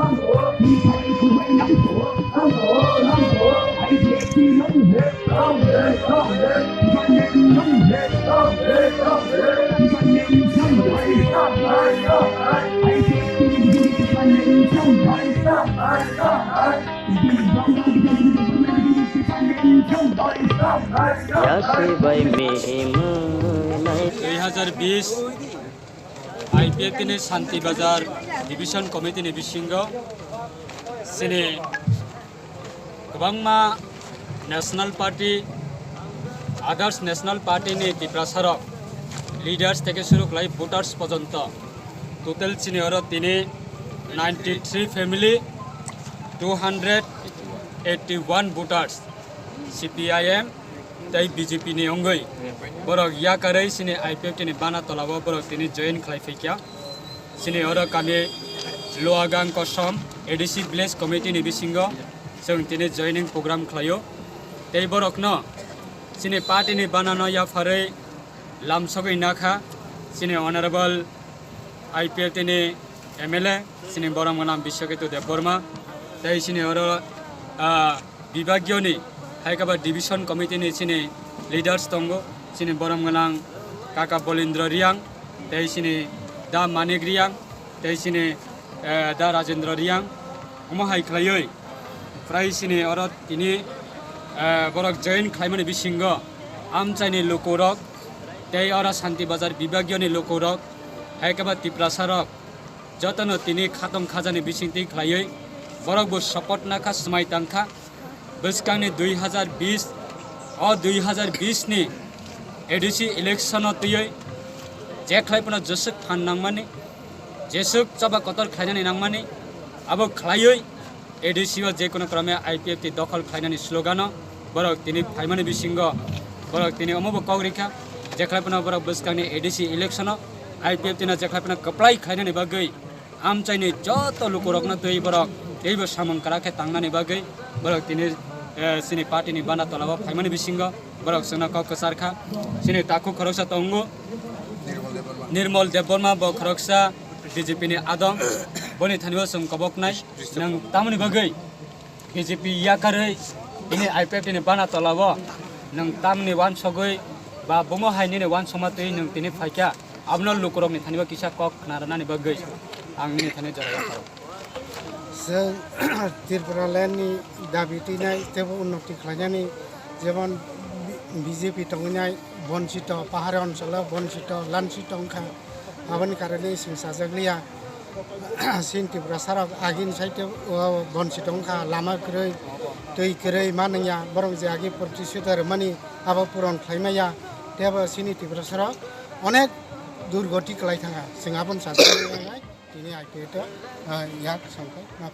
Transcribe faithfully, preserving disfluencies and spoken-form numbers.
Ya se bai mihimwnai. Dui hazar bis I P F T ni Shanti Bazar Division Committee ni bisingo chini kwbangma National Party, others National Party ni Tiprasa rok leaders theke suru khlai voters pojonto total chini oro tini ninety three family, two hundred eighty one voters, C P I M tei B J P ni wngwi borok yakarwi chini I P F T ni bana tolao borok tini join khlai phaikha. Chini oro kami Luagang Kosom A D C Village Committee ni bisingo chwng tini joining program khlaio. Tei borokno chini party ni banano yapharwi lamsogwi nakha chini Honorable I P F T ni M L A, chini borom gwnang Biswaketu Debbarma, tei chini oro, ah, bibagiyoni, hai khe ba division committee ni chini leaders tongo, chini borom gwnang Kaka Bolindra Riang, tei chini Da Manik Riang, tei chini, eh, Da Rajendra Riang, omo hai khlaiwi, prai chini oro tini, eh, borok join khlaimani bisingo amchaini lukurok, tei oro Shanti Bazar bibagiyoni lukurok, hai khe ba Tiprasa rok, jotono tini khatong khajani bisingtwi khlaiwi borok bo support nakha, swmai tangkha. Bwskangni dui hazar bis, o dui hazar bis ni A D C election o twiwi je khlai phano jeswk phan nangmani, jeswk choba kotor khlainani nangmani, abo khlaiwi A D C o je kono krome I P F T dokhol khlainani slogan o borok tini phaimani bisingo borok tini omo bo kok rikha, je khlai phano borok bwskangni A D C election o I P F T no je khlai phano kwplai khlainani bagwi amchaini joto lukurokno twi borok teibo samung kwrak khe tangnani bagwi borok tini, eh, chini party ni bana tolao phaimani bisingo borok chwngno kok kwchar kha. Chini takhuk khoroksa tongo Nirmol Debbarma, bo khoroksa B J P ni adong, boni thani o chwng koboknai. Nwng tamoni bagwi B J P yakarwi tini I P F T ni bana tolao nwng tamni wansogwi ba bomo hai nini wansokma twi nwng tini phaikha, abono lukurokni thani o kisa kok khna rwnani bagwi ang nini thani jora yapharo. Chwng Tripura land ni dabi twinai teibo unnoti khlainani, jemon B J P tongnai, bonchito, pahari oncholo bonchito, lanchito wngkha, aboni karone chwng chajakliya. Chini Tiprasa rok agini side o bonchito wngkha, lama kwrwi, twi kwrwi manwngya, borok je agi protishuddha rwmani abo puron khlai maya, teibo chini Tiprasa rok onek durgoti kwlai thangkha, chwng abono chajakliya, tini I P F T o, ah, yak songkhe ma.